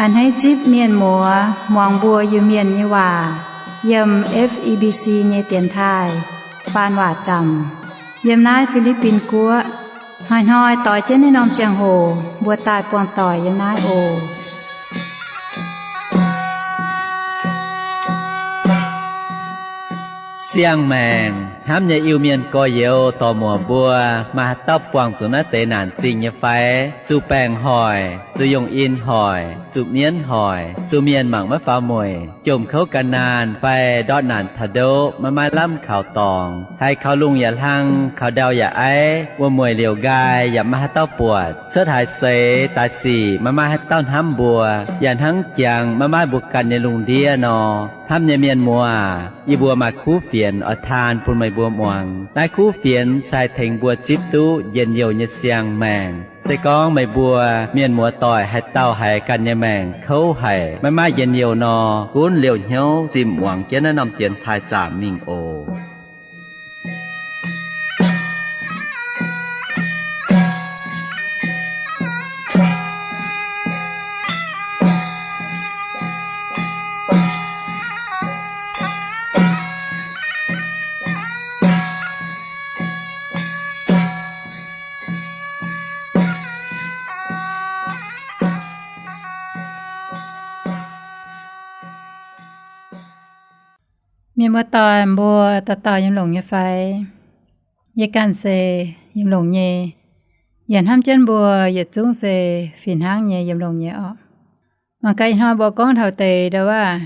A'hneiv zipv mienh muoz muangx mbuo Iu-Mienh nyei waac yiem F E B C nyei dienx taaih faan waac zaamc yiem naaiv Fi^li^bin Guoqv. Hnoi-hnoi doix jienv naaiv norm ziangh hoc mbuo daaih buangh doic yiem naaiv oc. Siang-maengc hnamv nyei Iu-Mienh gorx-youz dorc-muoc mbuo, maaih haaix dauh buangh zuqc naaiv deix naanc zingh nyei fai? Zuqc baengc hoic, zuqc yongh in hoic, zuqc mienv hoic, zuqc mienh mangc maiv faaux mueic, jomc kouv gan naanh fai ndortv naanc taux ndoqv maiv maaih lamh kaux dorngx, haiz kaux lungh yaac hlang, kaux ndau yaac aiv, wuom-mueic liouc nqaai yaac maiv maaih haaix dauh buatc, cuotv haaix seix daaih sic maiv maaih haaix dauh hnamv mbuo, yaac hnangv jangx maiv maaih mbuo ganh nyei lungh ndiev nor. Hnamv nyei mienh muoz, yie mbuo maaih kuv fienx oix taan bun meih mbuo muangx. Naaiv kuv fienx se haih tengx mbuo zipv duqv njien-youh nyei siang-maengc. Se gorngv meih mbuo mienh muoz doic haaix dauh haiz ganh nyei maengc kouv haic, maiv maaih njien-youh nor, gunv liouh hnyouv zinh muangx jienv naaiv norm dienx taaih zaamc mingh oc. Mienh muoz doic mbuo dauh dauh yiem longx nyei fai? Yie ganh se yiem longx nyei. Yaac hnamv jienv mbuo yietc zungv se fih hnangv nyei yiem longx nyei orqc. Mangc gaax ih hnoi mbuo gorngv taux deix ndau wuov,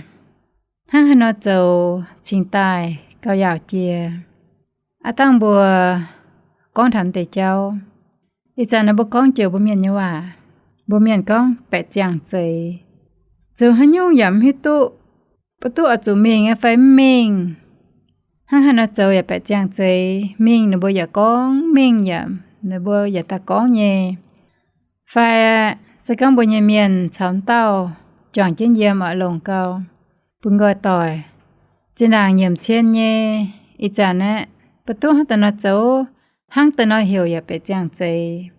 hnangv haaix nor zoux cingx daaih gauh yaauc jiex. Aav dangh mbuo gorngv taux deix jauv, ih zanc naaiv mbuo gorngv joux mbuo mienh nyei waac, mbuo mienh gorngv baeqc ziangh zeix. Zoux haaix nyungc yaac mv hiuv duqv, mv duqv oix zuqc mingh fai mv mingh. Hnangv haaix nor zoux yaac baeqc ziangh zeix, mingh ninh mbuo yaac gorngv mv mingh, yaac ninh mbuo yaac daaih gorngv nyei. Fai se gorngv mbuo nyei mienh caux dauh juangc jienv yiem oix longc gau, bun nqoi doic, zinh ndaangc nyiemc cien nyei, ih zanc aeqv, mv duqv hnangv daaih nor zoux, hnangv daaih nor heuc yaac baeqc ziangh zeix.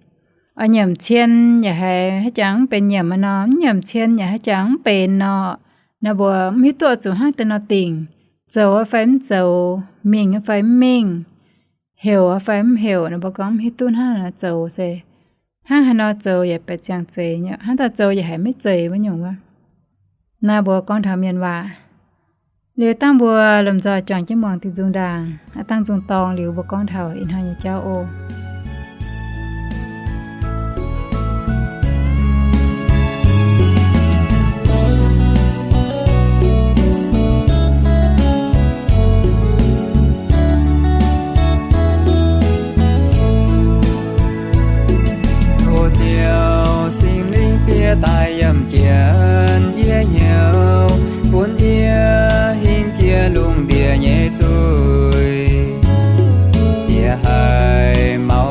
Oix nyiemc cien yaac haiz haaix jangx mv benx nyiemc nor, mv nyiemc cien yaac haaix jangx mv benx nor. Nor mbuo mv hiuv duqv oix zuqc hnangv daaih nor dingc, zoux fai mv zoux, mingh fai mv mingh, heuc fai mv heuc, nor mbuo gorngv mv hiuv duqv hnangv haaix nor zoux se. Hnangv haaix nor zoux yaac baeqc ziangh zeix, hnangv daaih zoux yaac haiz maiv zeiz wuov nyungc wuov. Naaiv mbuo gorngv taux mienh waac. Liuz dangh mbuo lomh nzoih juangc jienv muangx diuh nzung ndaangc, aav dangh nzung dorng liuz mbuo gorngv taux ih hnoi nyei jauv oc. Tov Ziouv Singx Lingh bieqc daaih yiem jienv yie hnyouv, bun yie hingh jiex lungh ndiev nyei zuiz. Yie haiz maux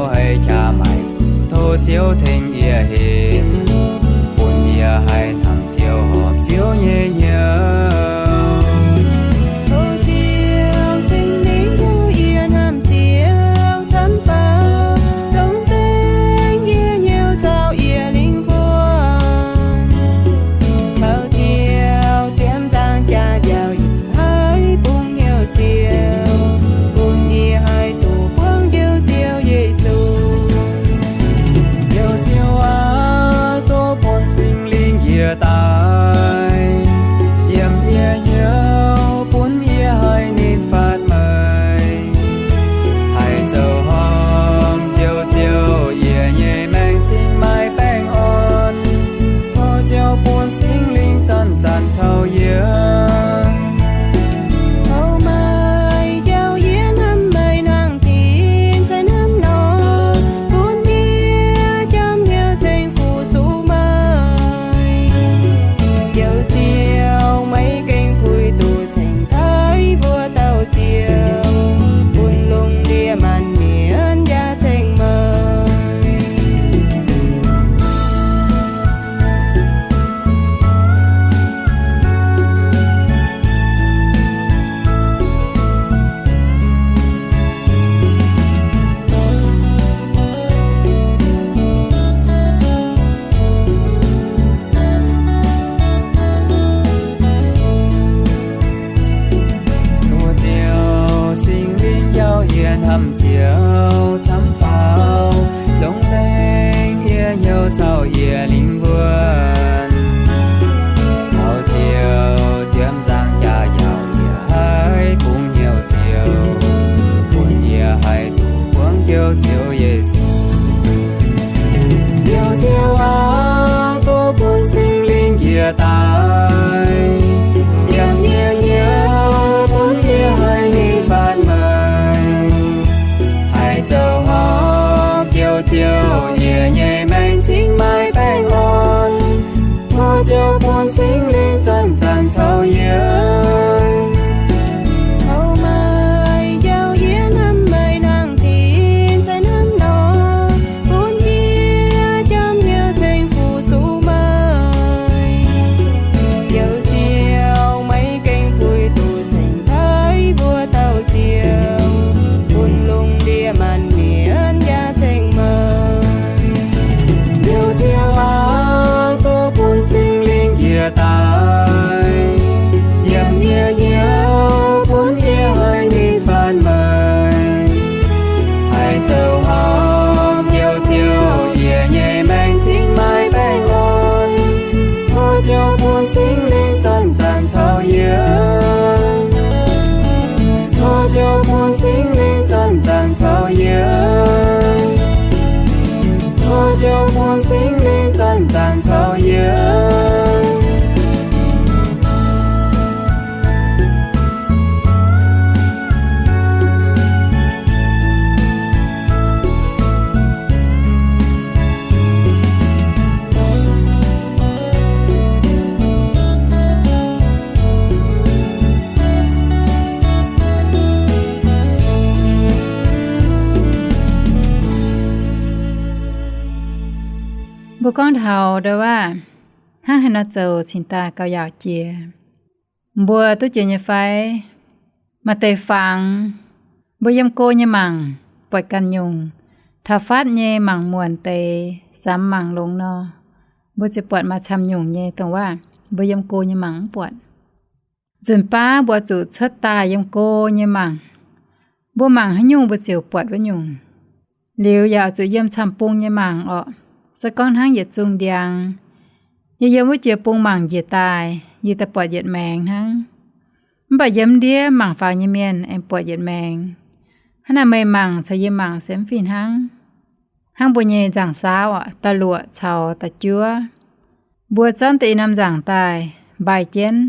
Gorngv taux ndau wuov, hnangv haaix nor zoux cingx daaih gauh yaauc jiex? Mbuo duqv jiex nyei fai? Maaih deix fangx, mbuo yiem go nyei mangc buatc ganh nyungc. Taux fatv nyei mangc muonc deix, samx mangc longx nor, mbuo ziouc buatc maaih camv nyungc nyei dongh waac mbuo yiem go nyei mangc mv buatc. Nzunc baav mbuo zuqc cuotv daaih yiem go nyei mangc. Mbuo mangc haaix nyungc mbuo ziouc buatc wuov nyungc. Liuz yaac zuqc yiem camv-bung nyei mangc orqc. Se gorngv hnangv yietc zungh ndiangx, yie yiem wuov jiex bung mangc njiec daaih, yie daaih buatc yietc maengx hnangv. Mv baac yiem ndiev mangc faaux nyei mienh aengx buatc yietc maengx. Hnangv naaic meih mangc caux yie mangc se mv fih hnangv. Hnangv mbuo nyei nzaangc saauv orqc, da'luoqc caux da'juov, mbuo zornv deix i norm nzaangc daaih mbaih jienv,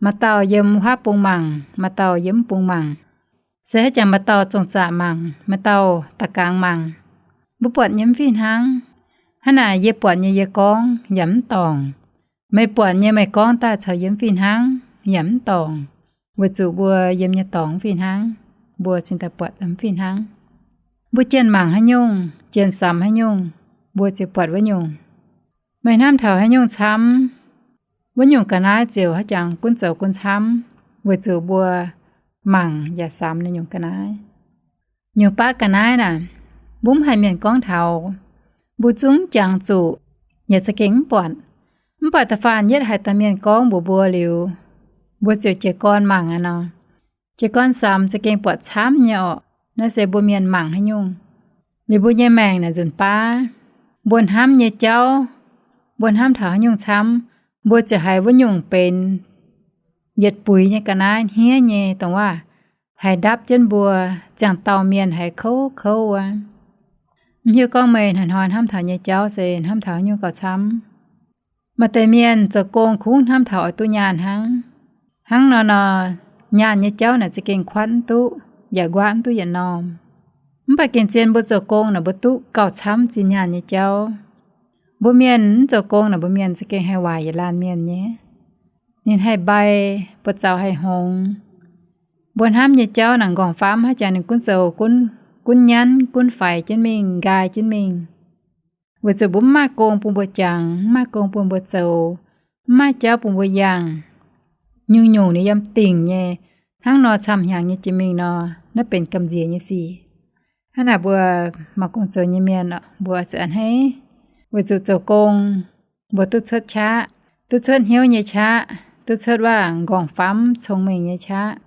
maaih dauh yiem wuov bung mangc, maaih dauh yiem wuov bung mangc. Se haiz jangx maaih dauh zongh zaqc mangc, maaih dauh da'gangx mangc. Mbuo buatc nyei mv fih hnangv. Hnangv naaic yie buatc nyei yie gorngv yaac mv dorngc. Meih buatc nyei meih gorngv daaih caux yie mv fih hnangv yaac mv dorngc. Weic zuqc mbuo yiem nyei dorngx mv fih hnangv, mbuo cingx daaih buatc mv fih hnangv. Mbuo jienh mangc haaix nyungc, jienh samx haaix nyungc, mbuo ziouc buatc wuov nyungc. Meih hnamv taux haaix nyungc camv, wuov nyungc ga'naaiv ziouc haiz jangx gunv zoux gunv camv, weic zuqc mbuo mangc yaac samx naaiv nyungc ga'naaiv. Nyungc baav ga'naaiv naaic, mbuo mv haih mienh gorngv taux, mbuo zungv jangx zuqc, yaac za'gengh mv buatc. Mv baac da'faanh yietv haiz dauh mienh gorngv mbuox mbuo liuz, mbuo ziouc jiez gorn mangc aqv nor. Jiez gorn samx za'gengh buatc camv nyei orqc. Naaiv se mbuo mienh mangc haaix nyungc. Liuz mbuo nyei maengc naaic nzunc baav, mbuo hnamv nyei jauv, mbuo hnamv taux haaix nyungc camv, mbuo ziouc haiz wuov nyungc benx yietc buix nyei ga'naaiv hniev nyei dongh waac, haiz ndapv jienv mbuo ziangh dauh mienh haiz kouv kouv wuov. Mv hiuv gorngv meih hnoi-hnoi hnamv taux nyei jauv se hnamv taux haaix nyungc gauh camv. Maaih deix mienh zoux gong kungx hnamv taux oix duqv nyaanh hnangv. Hnangv nor nor, nyaanh nyei jauv naaic za'gengh kuatv mv duqv, yaac nquaqv mv duqv yietc norm. Mv baac gengh zien mbuo zoux gong naaic mbuo duqv gauh camv zinh nyaanh nyei jauv. Mbuo mienh mv zoux gong naaic mbuo mienh za'gengh haih waaic yietc laanh mienh nyei. Ninh haih mbai buoz-zaux haih hngongx. Mbuo hnamv nyei jauv naaic nqorngv-famv haiz jangx ninh gunv zoux, gunv nyanv, gunv faix jienv mingh, nqaai jienv mingh. Weic zuqc mbuo mv maaih gong bun mbuo jangx, mv maaih gong bun mbuo zoux, mv maaih jauv bun mbuo yangh. Nyungc-nyungc ninh yiem dingc nyei, hnangv nor camv-hnyangx nyei jiex mingh nor, naaiv benx gamh nziex nyei sic. Hnangv naaic mbuo mangc gong zoux nyei mienh, mbuo zuqc a'hneiv, weic zuqc zoux gong, mbuo duqv cuotv qaqv, duqv cuotv hnyouv nyei qaqv, duqv cuotv waac nqorngv-famv cong-mengh nyei qaqv,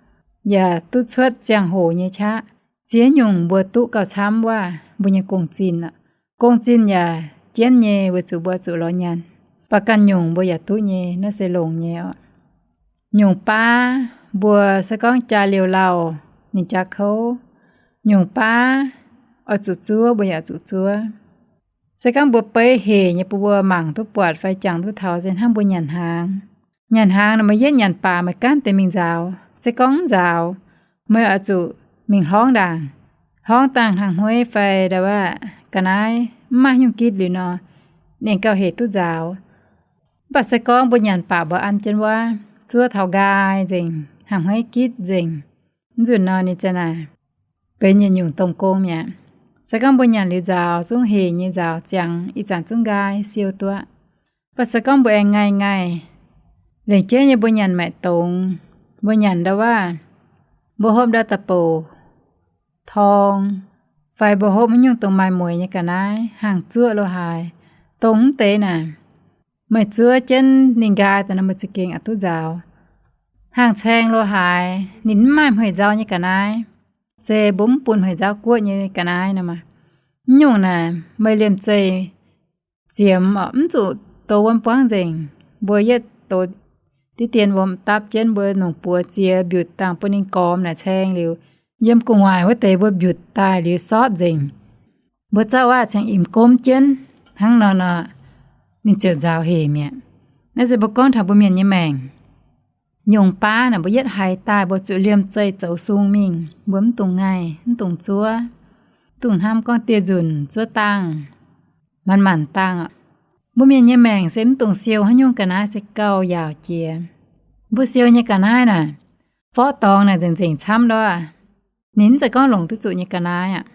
yaac duqv cuotv ziangh hoc nyei qaqv. Ziex nyungc mbuo duqv gauh camv waac mbuo nyei gong-zinh. Gong-zinh yaac jienv nyei weic zuqc mbuo zuqc lorz nyanc, baac ganh nyungc mbuo yaac duqv nyei, naaiv se longx nyei orqc. Nyungc baav mbuo se gorngv jaa liouh lauh, ninh jaa kouv. Nyungc baav oix zuqc zuov mbuo yaac zuqc zuov. Se gorngv mbuo beiv hec nyei bun mbuo mangc duqv buatc fai jangx duqv taux se hnangv mbuo nyanc hnaangx. Nyanc hnaangx naaic meih yietv nyanc baac meih gaanv deix mingh nzaaux. Se gorngv mv nzaaux, meih oix zuqc mingh hlorngv ndaangc. Hlorngv dangh hnaangx-hmueiv fai ndau wuov ga'naaiv mv maaih haaix nyungc gitv liuz nor, ninh gauh hec duqv nzaaux. Mv baac se gorngv mbuo nyanc baac mbuo an jienv wuov, zuov taux nqaai nzengc, hnaangx-hmueiv gitv nzengc, mv nzunc nor ninh ziouc naaic benx yietc nyungc domh gong mi'aqv. Se gorngv mbuo nyanc liuz nzaaux zungv hec nyei nzaaux ziangx ih zanc zungv nqaai siou duqv. Mv baac se gorngv mbuo aengx ngaih ngaih, lengc jeiv nyei mbuo nyanc maengc dongz, mbuo nyanc ndau wuov, mbuo hopv ndau da'bouc torng, fai mbuo hopv haaix nyungc dongh maaih mueiz nyei ga'naaiv, hnaangx zuoqv lo haaix, dongh mv deix naaic, meih zuov jienv ninh nqaai daaih nor meih za'gengh aqc duqv nzaaux. Hnaangx caeng lo haaix, ninh mv maaih hmueic nzauh nyei ga'naaiv, se mbuo mv bun hmueic nzauh guoqv nyei ga'naaiv nor maah. Mv nyungc naaic meih liemh zeih ziemx orqc, mv zuqc douz wuom buangv nzengc. Mbuo yietv douz diqv dien wuom dapv jienv, mbuo nongc buoz ziex mbiutc dangh bun ninh gormx naaic caeng liuz, yiem gu'nguaaic wuov deix mbuo mbiutc daaih liuz sortv nzengc. Mbuo zorqv waac cingx imx gomv jienv hnangv nor nor, ninh ziouc nzaaux hec mi'aqv. Naaiv se mbuo gorngv taux mbuo mienh nyei maengc. Nyungc baav naaic mbuo yietv haiz daaih mbuo zuqc liemh zeih zoux sung mingh, mbuo mv dungx ngaih, mv dungx zuov, mv dungx hnamv gorngv dieh nzunc zuov dangh, manc manc dangh. Mbuo mienh nyei maengc se mv dungx siou haaix nyungc ga'naaiv se gauh yaauc jiex. Mbuo siou nyei ga'naaiv naaic, forv dorngx naaic nzengc nzengc camv ndov, ninh mv zeiz gorngv longc duqv zuqc nyei ga'naaiv aqv.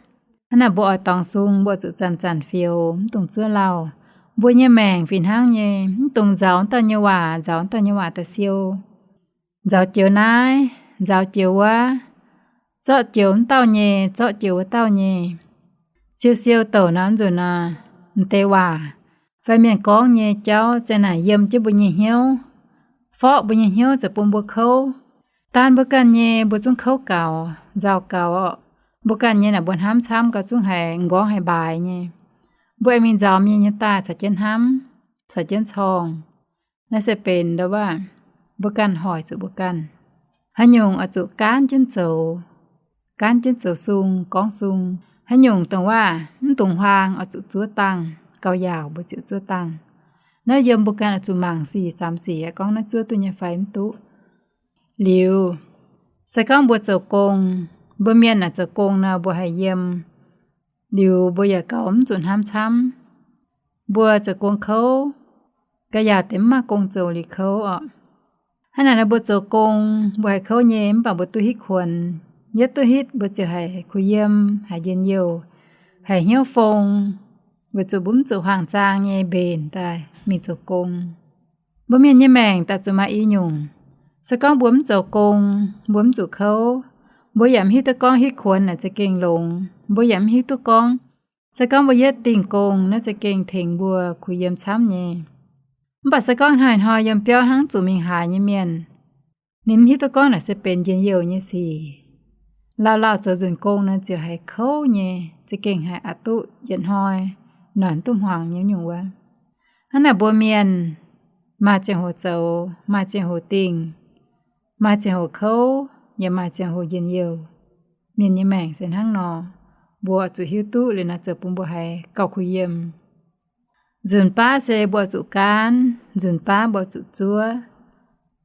Hnangv naaic mbuo oix dorngx sung mbuo zuqc zanc-zanc fioux, mv dungx zuov lauh. Mbuo nyei maengc fih hnangv nyei, mv dungx nzauz wuov dauh nyei waac, nzauz wuov dauh nyei waac daaih siou. Nzauz joux naaiv, nzauz joux wuov, zorqv joux wuov dauh nyei, zorqv joux wuov dauh nyei. Siou siou douc nor nzunc nor, m'deix waac fai mienh gorngv nyei jauv za'naaic yiem jienv mbuo nyei hnyouv, forqv mbuo nyei hnyouv, zoux bun mbuo kouv. Daan mbuo ganh nyei mbuo zungv kouv gaux, nzauh gaux oc. Mbuo ganh nyei naaic mbuo hnamv camv gau zungv haiz m'nqorngv haiz mbaaix nyei. Mbuo aengx mingh nzauz mienh nyei daaih caux jienv hnamv, caux jienv corngh. Naaiv se benx ndau wuov mbuo ganh hoic zuqc mbuo ganh. Haaix nyungc oix zuqc gaanv jienv zoux, gaanv jienv zoux sung, gorngv sung. Haaix nyungc dongh wuov mv dungx huaang oix zuqc zuov dangh, gauh yaauc mbuo ziouc zuov dangh. Naaiv yiem mbuo ganh oix zuqc mangc sic samx sic, gorngv naaiv zuov duqv nyei fai mv duqv. Liuz, se gorngv mbuo zoux gong, mbuo mienh naaic zoux gong nor mbuo haih yiem, liuz mbuo yaac gauh mv zuqc hnamv camv. Mbuo zoux gong kouv, ga'yaauc deix mv maaih gong zoux liuz kouv oc. Hnangv naaic nor mbuo zoux gong, mbuo haih kouv nyei, mv baac mbuo duqv hitv kuonx. Yietv duqv hitv mbuo ziouc haiz kuh yiem, haiz njien-youh, haiz hnyouv fong, weic zuqc mbuo mv zuqc huaang-zaang nyei mbenc daaih mingh zoux gong. Mbuo mienh nyei maengc daaih zuqc maaih i nyungc. Se gorngv mbuo mv zoux gong, mbuo mv zuqc kouv, mbuo yaac mv hiuv duqv gorngv hitv kuonx naaic za'gengh longx. Mbuo yaac mv hiuv duqv gorngv, se gorngv mbuo yietv dingh gong naaiv za'gengh tengx mbuo kuh yiem camv nyei. Mv baac se gorngv hnoi-hnoi yiem biauv hnangv zuqc mingh haaix nyei mienh, ninh mv hiuv duqv gorngv naaic se benx njien-youh nyei sic. Lauh lauh zoux nzunc gong nor ziouc haiz kouv nyei, za'gengh haiz aqc duqv yietc hnoi noic duqv hmuangx nyei nyungc wuov. Hnangv naaic mbuo mienh maaih ziangh hoc zoux, maaih ziangh hoc dingh, maaih ziangh hoc kouv, yaac maaih ziangh hoc njien-youh. Mienh nyei maengc se hnangv nor, mbuo zuqc hiuv duqv liuz nor zoux bun mbuo haiz gauh kuh yiem. Nzunc baav se mbuo zuqc gaanv, nzunc baav mbuo zuqc zuov.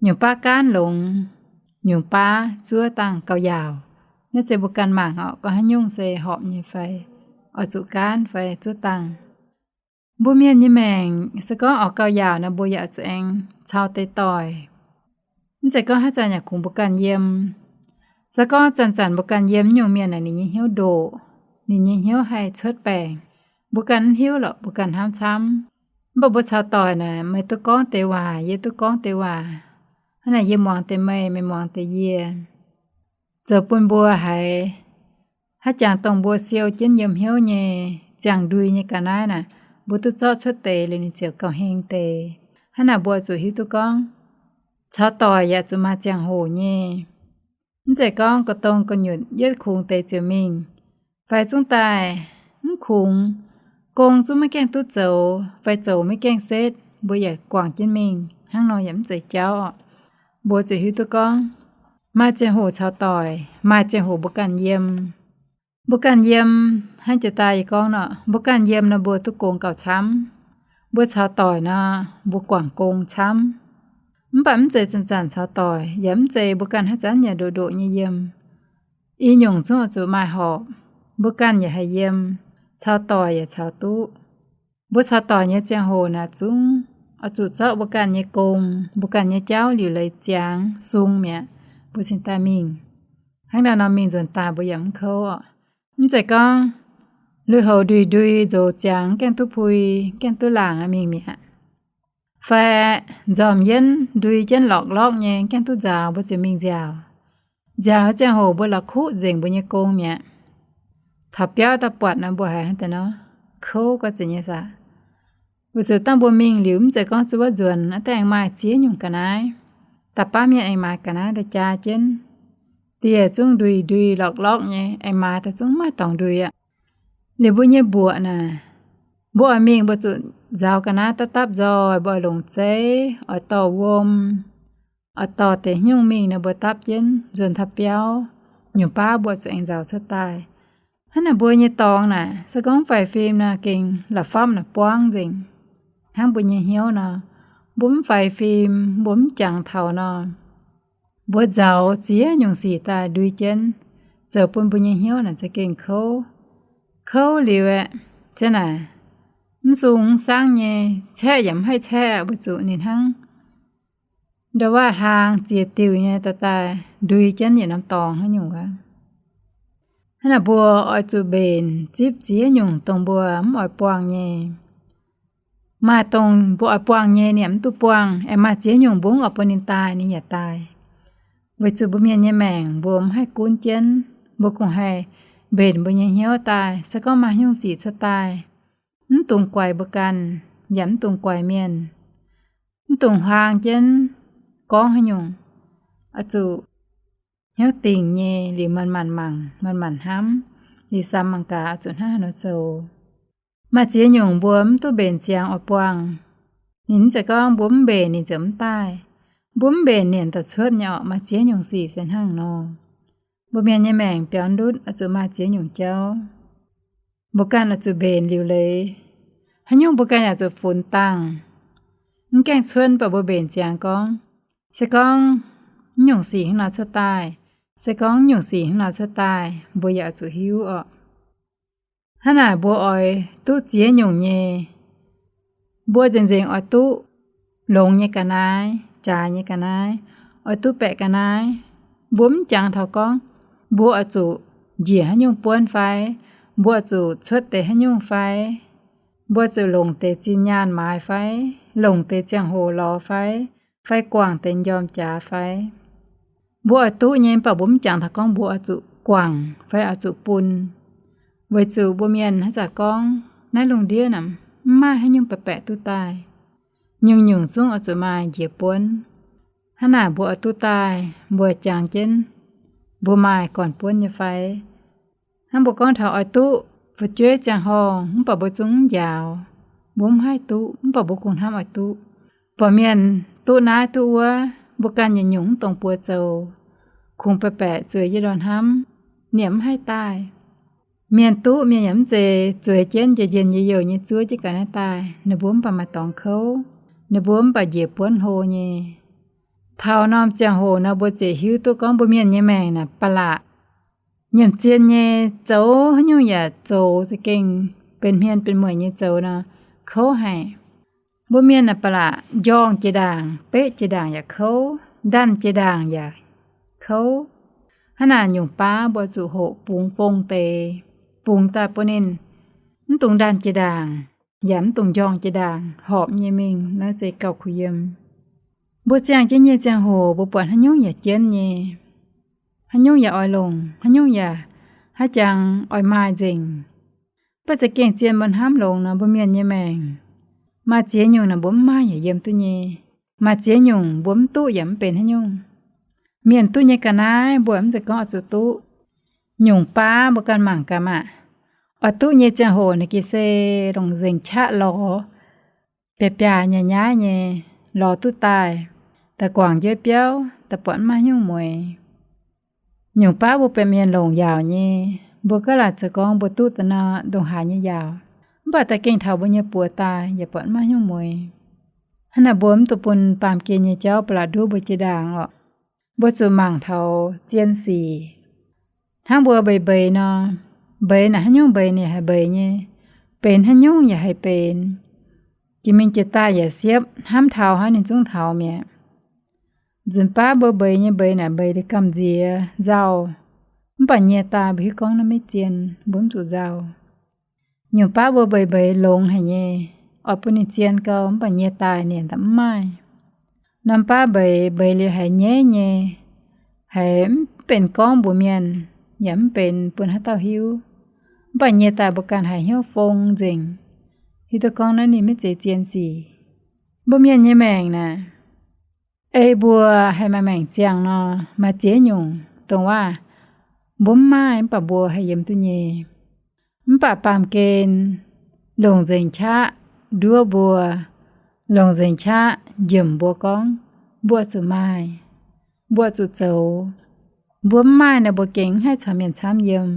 Nyungc baav gaanv longx, nyungc baav zuov dangh gauh yaauc. Naaiv se mbuo ganh mangc oc, gorngv haaix nyungc se horpc nyei fai, oix zuqc gaanv fai zuov dangh. Mbuo mienh nyei maengc se gorngv oix gauh yaauc nor mbuo yaac zuqc aengx caux deix doic. Mv zeiz gorngv haaix zanc yaac kungx mbuo ganh yiem. Se gorngv zanc-zanc mbuo ganh yiem nyungc mienh naaic ninh nyei hnyouv ndoqc, ninh nyei hnyouv haih cuotv baengc. Mbuo ganh mv hiuv lorqc, mbuo ganh hnamv camv. Mv baac mbuo caux doic naaic, meih duqv gorngv deix waac, yie duqv gorngv deix waac. Hnangv naaic yie muangx deix meih, meih muangx deix yie. Zoux bun mbuo haiz haaix jangx dongh mbuo siou jienv yiem hnyouv nyei ziangh ndui nyei ga'naaiv naaic, mbuo duqv zorqv cuotv deix liuz ninh ziouc gauh heng deix. Hnangv naaic mbuo zuqc hiuv duqv gorngv, caux doic yaac zuqc maaih ziangh hoc nyei. Mv zeiz gorngv ga'dongh ga'nyutc yietv kungx deix ziouc mingh, fai zungv daaih mv kungx, gong zungv maiv gaengh duqv zoux, fai zoux maiv gaengh setv, mbuo yaac guangc jienv mingh. Hnangv nor yaac mv zeiz jauv. Mbuo zuqc hiuv duqv gorngv, maaih ziangh hoc caux doic, maaih ziangh hoc mbuo ganh yiem. Mbuo ganh yiem, hnangv jiex daaih yie gorngv nor, mbuo ganh yiem nor mbuo duqv gong gauh camv. Mbuo caux doic nor, mbuo guangc gong camv. Mv baac mv zeiz zanc-zanc caux doic, yaac mv zeiz mbuo ganh haaix zanc yaac ndoqc ndoqc nyei yiem. I nyungc zungv oix zuqc maaih horpc. Mbuo ganh yaac haih yiem, caux doic yaac caux duqv. Mbuo caux doic nyei ziangh hoc naaic zungv oix zuqc zorqv mbuo ganh nyei gong, mbuo ganh nyei jauv liuc leiz ziangx sung mi'aqv, mbuo cingx daaih mingh. Hnangv naaiv nor mingh nzuonx daaih mbuo yaac mv kouv oc. Mv zeiz gorngv lui-houx ndui-ndui nzox ziangx gaengh duqv pui, gaengh duqv laangc mingh mi'aqv. Fai nzormc yienv ndui jienv lorqc-lorqc nyei gaengh duqv nzaaux mbuo ziouc mingh nziaauc. Nziaauc ziangh hoc mbuo la'kuqv nzengc mbuo nyei gong mi'aqv. Taux biauv daaih buatc nor mbuo haiz hnangv deix nor, kouv gorx zeiz nyei saah. Weic zuqc dangh mbuo mingh liuz mv zeiz gorngv zuov nzuonx, daaih aengx maaih ziex nyungc ga'naaiv. Da'baav mienh aengx maaiz ga'naaiv daaih jaa jienv. Dieh zungv ndui-ndui lorqc-lorqc nyei, aengx maaiz daaih zungv maaih dorngx ndui aqv. Liuz mbuo nyei mbuoqc naaic, mbuo oix mingh mbuo zuqc nzaaux ga'naaiv dapv dapv nzoih, mbuo oix longc zeiv, oix dorh wuom, oix dorh deix hnyungv mingh nor mbuo dapv jienv nzuonx taux biauv, nyungc baav mbuo zuqc aengx nzaaux cuotv daaih. Hnangv naaic mbuo nyei dorngx naaic se gorngv mv faix fim nor gengh la'fapv naaic buangv nzengc. Hnangv mbuo nyei hnyouv nor, mbuo mv faix fim, mbuo mv jangx taux nor, mbuo nzaaux ziex nyungc sic daaih ndui jienv, zoux bun mbuo nyei hnyouv naaic za'gengh kouv. Kouv liuz aeqv, ziang naaic mv sung mv saangv nyei, caeqv yaac mv haih caeqv weic zuqc ninh hnangv ndau wuov hlaang ziex diuh nyei daaih daaih ndui jienv yietc norm dorngx haaix nyungc wuov. Hnangv naaic mbuo oix zuqc mbenc zipv ziex nyungc dongh mbuo mv oix buangh nyei. Maaih dongh mbuo oix buangh nyei, ninh yaac mv duqv buangh. Aengx maaih ziex nyungc mbuo mv oix bun ninh daaih, ninh yaac daaih. Weic zuqc mbuo mienh nyei maengc mbuo mv haih gunv jienv, mbuo kungx haih mbenc mbuo nyei hnyouv daaih. Se gorngv maaih haaix nyungc sic cuotv daaih, mv dungx guaix mbuo ganh, yaac mv dungx guaix mienh. Mv dungx huaang jienv gorngv haaix nyungc. Oix zuqc hnyouv dingc nyei liuz manc-manc mangc, manc-manc hnamv, liuz samx mangc gaax oix zuqc hnangv haaix nor zoux. Maaih ziex nyungc mbuo mv duqv mbenc ziangx oix buangh. Ninh mv zeiz gorngv mbuo mv mbenc ninh ziouc mv daaih. Mbuo mv mbenc ninh daaih cuotv nyei orqc. Maaih ziex nyungc sic se hnangv nor. Mbuo mienh nyei maengc biaux ndutv oix zuqc maaih ziex nyungc jauv. Mbuo ganh oix zuqc mbenc liuc leiz. Haaix nyungc mbuo ganh yaac zuqc funx dangh. Mv gaengh cuotv baac mbuo mbenc ziangx gorngv, se gorngv nyungc sic hnangv nor cuotv daaih, se gorngv nyungc sic hnangv nor cuotv daaih, mbuo yaac oix zuqc hiuv orqc. Hnangv naaic mbuo oix duqv ziex nyungc nyei, mbuo nzengc-nzengc oix duqv longx nyei ga'naaiv, jaaix nyei ga'naaiv, oix duqv baeqc ga'naaiv. Mbuo mv jangx taux gorngv mbuo oix zuqc njiec haaix nyungc buonv fai, mbuo oix zuqc cuotv deix haaix nyungc fai, mbuo zuqc longc deix zinh nyaanh maaiz fai, longc deix ziangh hoc lorz fai, fai guangc deix njormh jaax fai. Mbuo oix duqv nyei, mv baac mbuo mv jangx taux gorngv mbuo oix zuqc guangc fai oix zuqc bun. Weic zuqc mbuo mienh haaix zanc gorngv naaiv lungh ndiev naaic mv maaih haaix nyungc baeqc baeqc duqv daaih. Nyungc-nyungc zungv oix zuqc maaih njiec buonv. Hnangv naaic mbuo oix duqv daaih, mbuo jangx jienv mbuo maaih gorn-buonv nyei fai? Hnangv mbuo gorngv taux oix duqv fu'jueiv ziangh horngh mv baac mbuo zungv mv njaaux. Mbuo mv haih duqv mv baac mbuo kungx hnamv oix duqv. Buatc mienh duqv naaiv duqv wuov, mbuo ganh yietc nyungc mv dongh buoz zoux, kungx baeqc baeqc zueiz yie ndorm hnamv, ninh yaac mv haih daaih. Mienh duqv mienh yaac mv zeiz zueiz jienv njien-njien yie youh nyei zuov jienv ga'naaiv daaih, ninh mbuo mv baac maaih dorngx kouv, ninh mbuo mv baac njiec buonv hlo nyei. Taux norm ziangh hoc nor mbuo ziouc hiuv duqv gorngv mbuo mienh nyei maengc naaic ba'laqc. Nyiemc zien nyei, zoux haaix nyungc yaac zoux za'gengh benx hmien benx mueic nyei zoux nor, kouv haic. Mbuo mienh naaic ba'laqc njorngh jiex ndaangc, beqv jiex ndaangc yaac kouv, ndanh jiex ndaangc yaac kouv. Hnangv naaic nyungc baav mbuo zuqc hoqc bungx fong deix, bungx daaih bun ninh mv dungx ndanh jiex ndaangc, yaac mv dungx njorngh jiex ndaangc, horpc nyei mingh, naaiv se gauh kuh yiem. Mbuo ziangh jienv nyei ziangh hoc mbuo buatc haaix nyungc yaac jienv nyei. Haaix nyungc yaac oix longc, haaix nyungc yaac haaix jangx oix maaih nzengc. Mv baac za'gengh zien mbuo hnamv longx nor, mbuo mienh nyei maengc maaih ziex nyungc naaic mbuo mv maaih yaac yiem duqv nyei. Maaih ziex nyungc mbuo mv duqv yaac mv benx haaix nyungc. Mienh duqv nyei ga'naaiv mbuo mv zeiz gorngv oix zuqc duqv. Nyungc baav mbuo ganh mangc gaax maah! Oix duqv nyei ziangh hoc naaic geh se longc nzengc qaqv lorz, biaav-biaav nyei nyaiv nyei, lorz duqv daaih, da'guangc njueiv biauv, da'buatc mv maaih haaix nyungc mueix. Nyungc baav mbuo benx mienh longc yaauc nyei, mbuo gaav laaic zoux gorngv mbuo duqv da'nor ndongc haaix nyei yaauc, mv baac da'gengh taux mbuo nyei buoz daaih yaac buatc mv maaih haaix nyungc mueix. Hnangv naaic mbuo mv dungx bun baamh gen nyei jauv ba'laqc nduov mbuo jiex ndaangc orqc. Mbuo zuqc mangc taux zien sic. Hnangv mbuo mbeix mbeix nor, mbeix naaic haaix nyungc mbeix ninh haih mbeix nyei, benx haaix nyungc yaac haih benx. Jiex mingh jiex daaih yaac siepv, hnamv taux hnangv ninh zungv taux mi'aqv. Nzunc baav mbuo mbeix nyei mbeix naaic mbeix liuz gamh nziex nzauh, mv baac nyie daaih mbuo hiuv gorngv naaiv maiv zien, mbuo mv zuqc nzauh. Nyungc baav mbuo mbeix mbeix longx haic nyei, oix bun ninh zien gau, mv baac nyie daaih ninh mv maaih. Norm baav mbeix, mbeix liuz haiz nyeiv nyei, haiz mv benx gorngv mbuox mienh, yaac mv benx bun haaix dauh hiuv. Mv baac nyie daaih mbuo ganh haiz hnyouv fong nzengc, hiuv duqv gorngv naaiv ninh maiv zeiz zien sic. Mbuo mienh nyei maengc naaic, ei mbuo haih maaih maengc ziangh nor, maaih ziex nyungc dongh waac mbuo mv maaih mv baac mbuo haih yiem duqv nyei. Mv baac baamh gen longc nzengc qaqv nduov mbuo, longc nzengc qaqv njiemc mbuo gorngv, mbuo zuqc maaih, mbuo zuqc zoux. Mbuo mv maaih nor mbuo gengh mv haih caux mienh camv yiem.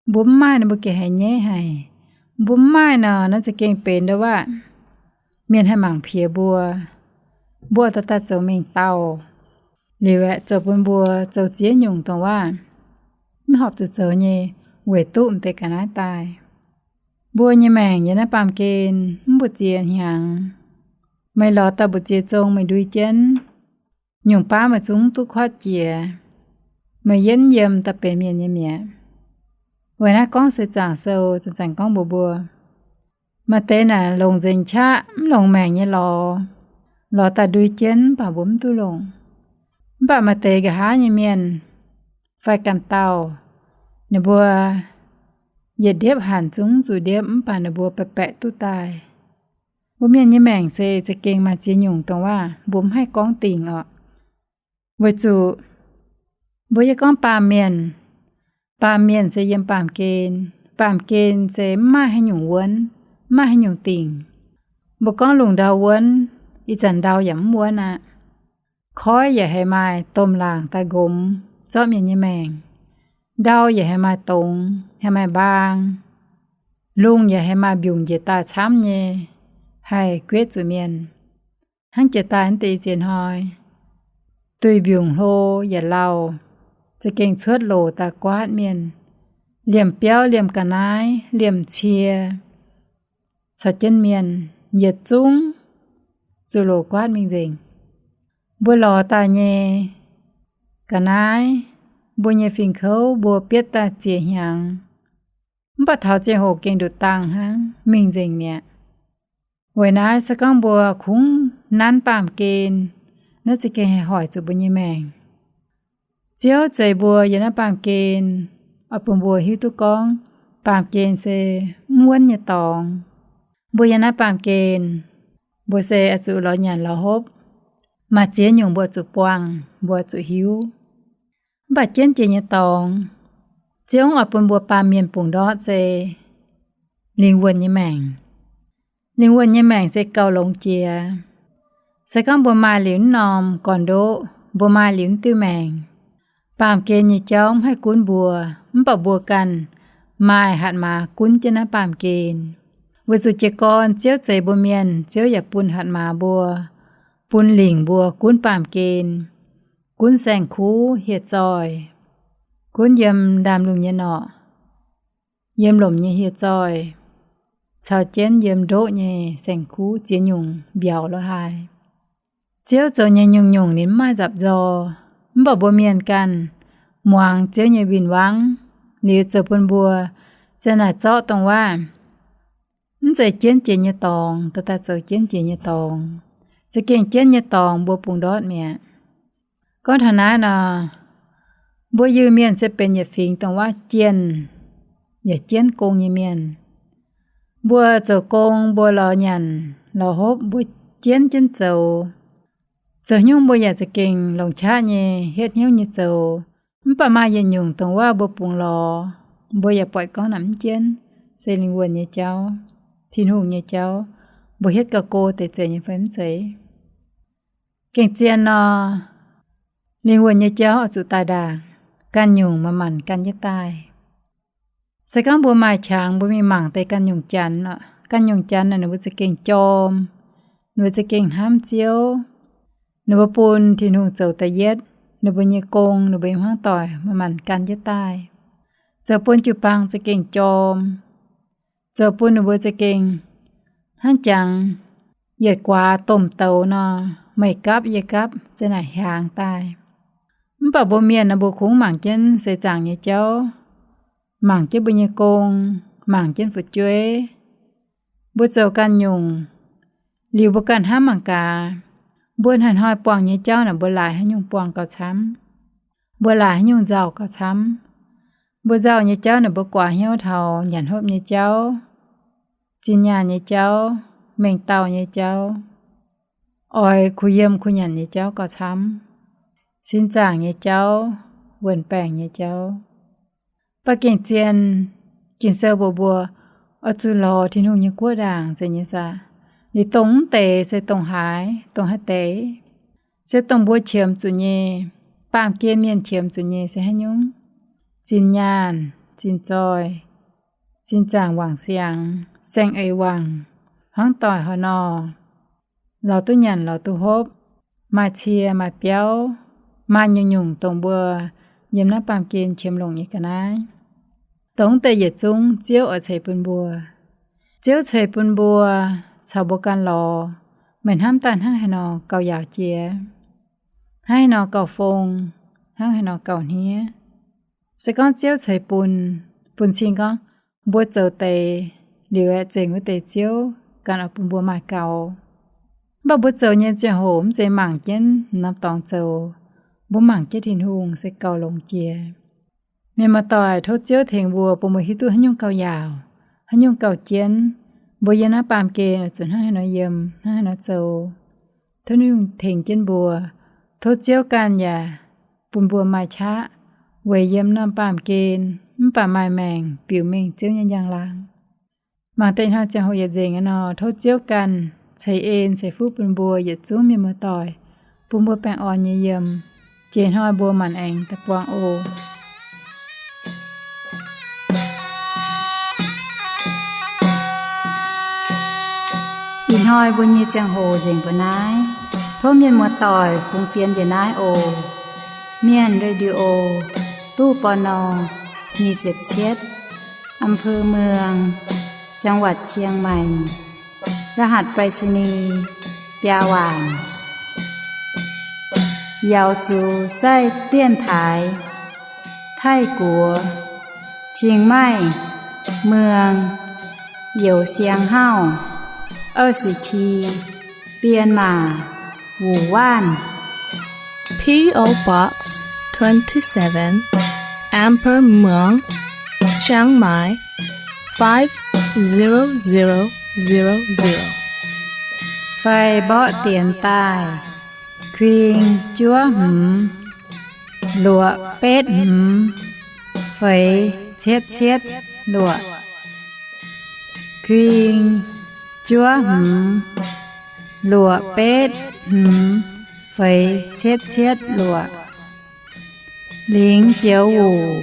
Mbuo mv maaih nor mbuo gengh haiz nyeiv haic. Mbuo mv maaih nor naaiv za'gengh benx ndo waac mienh haih mangc piex mbuo. Mbuo dorh daaih zoux mengh dauh liuz aeqv, zoux bun mbuo zoux ziex nyungc dongh waac mv horpc zuqc zoux nyei, weic duqv m'deix ga'naaiv daaih. Mbuo nyei maengc yiem naaiv baamh gen mv mbu'ziex hnyangx. Meih lorz daaih mbu'ziex zong meih ndui jienv, nyungc baav meih zungv duqv kuatv jiex. Meih yietv yiem daaih benx mienh nyei mi'aqv. Weic naaiv gorngv se zaangc sou zanc-zanc gorngv mbuox mbuo, Maaih deix naaic longc nzengc qaqv mv longc maengc nyei lorz, lorz daaih ndui jienv mv baac mbuo mv duqv longc. Mv baac maaih deix nqa'haav nyei mienh fai ganh dauh, ninh mbuo yietc ndiepv hanc zungv zuqc ndiepv mv baac ninh mbuo baeqc baeqc duqv daaih. Mbuo mienh nyei maengc se za'gengh maaih ziex nyungc dongh waac mbuo mv haih gorngv dingc orqc. Weic zuqc mbuo yie gorngv baamh mienh, baamh mienh se yiem baamh gen. Baamh gen se mv maaih haaix nyungc wuonv, mv maaih haaix nyungc dingc. Mbuo gorngv lungh ndau wuonv, ih zanc ndau yaac mv wuonv aqv. Koiv yaac haiz maaih domh laangc daaih nqomx zorqv mienh nyei maengc. Ndau yaac haiz maaih dongz, haiz maaih mbaang. Lungh yaac haiz maaih mbiungc njiec daaih camv nyei, haih guetv zuqc mienh. Hnangv jiex daaih naaiv deix ziex hnoi, duih mbiungc hlo yietc lauh, za'gengh cuotv loc daaih guaatv mienh, liemh biauv, liemh ga'naaiv, liemh cie, caux jienv mienh yietc zungv zuqc loc guaatv mingh nzengc. Mbuo lorz daaih nyei ga'naaiv, mbuo nyei fingx-kouv mbuo bietv daaih ziex hnyangx, mv baac taux ziangh hoc gengh nduqc dangh hnangv, mingh nzengc mi'aqv. Weic naaiv se gorngv mbuo kungx nanv baamh gen, naaiv za'gengh haih hoic zuqc mbuo nyei maengc. Ziouv zeix mbuo yiem naaiv baamh gen, oix bun mbuo hiuv duqv gorngv baamh gen se mv wuonv nyei dorngx. Mbuo yiem naaiv baamh gen, mbuo se oix zuqc lorz nyanc lorz hopv. Maaih ziex nyungc mbuo zuqc buangh, mbuo zuqc hiuv. Mv baac jienv jiex nyei dorngx, Ziouv oix bun mbuo baamh mienh bungx ndortv se lingh wuonh nyei maengc. Lingh wuonh nyei maengc se gauh longx jiex. Se gorngv mbuo maaih liuz naaiv norm gorn-ndoqv, mbuo maaih liuz naaiv diuh maengc, baamh gen nyei jauv mv haih gunv mbuo, mv baac mbuo ganh maaih hatc maaz gunv jienv naaiv baamh gen. Weic zuqc jiez gorn Ziouv zeix mbuo mienh, Ziouv yaac bun hatc maaz mbuo, bun lingc mbuo gunv baamh gen, gunv saeng-kuv hieh zoih, gunv yiem ndaamv-lungh nyei norqc, yiem lomc nyei hieh zoih, caux jienv yiem ndoqv nyei saeng-kuv ziex nyungc mbiauz lo haaix. Ziouv zoux nyei nyungc-nyungc ninh mv maaih nzapc nzor, mv baac mbuo mienh ganh muangx Ziouv nyei win-wangv liuz zoux bun mbuo za'naaic zorqv dongh waac mv zeiz jienv jiex nyei dorngx dorh daaih zoux jienv jiex nyei dorngx. Za'gengh jienv nyei dorngx mbuo bungx ndortv mi'aqv. Gorngv taux naaiv nor, mbuo Iu-Mienh se benx yietc fingx dongh waac jienh yaac jienv gong nyei mienh. Mbuo zoux gong, mbuo lorz nyanc lorz hopv, mbuo jienv jienv zoux. Zoux haaix nyungc mbuo yaac za'gengh longc qaqv nyei, hietv hnyouv nyei zoux. Mv baac maaih yietc nyungc dongh waac mbuo bungx lorz, mbuo yaac buatc gorngv naaic mv jienv, se lingh wuonh nyei jauv, Tin-Hungh nyei jauv, mbuo hietv gauh go deix zeiz nyei fai mv zeiz. Gengh zien nor, lingh wuonh nyei jauv oix zuqc daaih ndaangc, ganh nyungc manc-manc gan jienv daaih. Se gorngv mbuo maaih qangx, mbuo mingh mangc deix ganh nyungc janx, ganh nyungc janx naaic ninh mbuo za'gengh jorm, ninh mbuo za'gengh hnamv Ziouv, ninh mbuo bun Tin-Hungh zoux da'yietv, ninh mbuo nyei gong, ninh mbuo nyei hmuangv doic manc-manc gan jienv daaih, zoux bun jiu-baang za'gengh jorm, zoux bun ninh mbuo za'gengh hnangv jangx yietc guaax domh douz nor, meih gapv yie gapv za'naaic hiaangx daaih. Mv baac mbuo mienh nor mbuo kungx mangc jienv seix zaangc nyei jauv, mangc jienv mbuo nyei gong, mangc jienv fu'jueiv. Mbuo zoux ganh nyungc, liuz mbuo ganh hnamv mangc gaax, mbuo hnoi-hnoi buangh nyei jauv naaic mbuo laaix haaix nyungc buangh gauh camv, mbuo laaix haaix nyungc nzauh gauh camv. Mbuo nzauh nyei jauv naaic mbuo guaax hnyouv taux nyanc hopv nyei jauv, zinh nyaanh nyei jauv, mengh dauh nyei jauv, oix kuh yiem kuh nyanc nyei jauv gauh camv, sin zaangc nyei jauv, wuonh baengc nyei jauv. Mv baac gengh zien, Ging-Sou mbuox mbuo, oix zuqc lorz Tin-Hungh nyei guoqv ndaangc zeiz nyei saah. Liuz dongh mv deix se dongh haaix, dongh haaix deix? Se dongh mbuo qiemx zuqc nyei, baamh gen mienh qiemx zuqc nyei se haaix nyungc? Zinh nyaanh, zinh zoih, zinh zaangc wangc siangx, saeng-eix wangc, hmuangv doic haaix nor, lorz duqv nyanc lorz duqv hopv, maaih cie maaih biauv, maaih nyungc-nyungc dongh mbuo yiem naaiv baamh gen qiemx longc nyei ga'naaiv. Dongh deix yietc zungv Ziouv oix ceix bun mbuo. Ziouv ceix bun mbuo caux mbuo ganh lorz, meih hnamv daaih hnangv haaix nor gauh yaauc jiex, hnangv haaix nor gauh fong, hnangv haaix nor gauh hniev. Se gorngv Ziouv ceix bun, bun cing gorngv mbuo zoux deix liuz aeqv, zengc wuov deix Ziouv ganh oix bun mbuo maaih gaux. Mv baac mbuo zoux nyei ziangh hoc mv zeiz mangc jienv norm dorngx zoux, mbuo mangc jienv Tin-Hungh se gauh longx jiex. Mienh muoz-doic, tov Ziouv tengx mbuo, bun mbuo hiuv duqv haaix nyungc gauh yaauc, haaix nyungc gauh jienv. Mbuo yiem naaiv baamh gen oix zuqc hnangv haaix nor yiem, hnangv haaix nor zoux. Tov Tin-Hungh tengx jienv mbuo. Tov Ziouv ganh yaac bun mbuo maaih qaqv weic yiem norm baamh gen mv baac maaih maengc biux mengh Ziouv nyei njang-laangc. Mangc deix hnoi ziangh hoc yietc nzengc nor, tov Ziouv ganh ceix en ceix fuqv bun mbuo yietc zungv mienh muoz-doic, bun mbuo baengh orn nyei yiem. Jiex hnoi mbuo maanc aengx daaih buangh oc. Ih hnoi mbuo nyei ziangh hoc nzengc mbuo naaiv. Tov mienh muoz-doic fungx fienx njiec naaiv oc. Mienh Radio, ตู้ ปณ. nyic ziepc cietv, อำเภอเมือง จังหวัดเชียงใหม่ รหัสไปรษณีย์ biaa waanc. เหยาจูใต้เตี้ยนถาย ไทยกัว เชียงใหม่ เมือง เหยาเซียงเฮ้า เอ้อสิที เปียนหม่า หมู่บ้าน P O Box twenty-seven, Amber Muang, Chiang Mai, five zero zero zero zero. Fai mborqv dienx daaih, kuing juov hmz, luoqc betv hmz, feix cietv cietv luoqc. Kuing juov hmz, luoqc betv hmz, feix cietv cietv luoqc. 零九五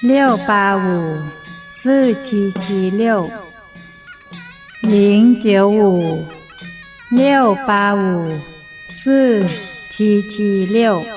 六八五 四七七六. 零九五 六八五 四七七六.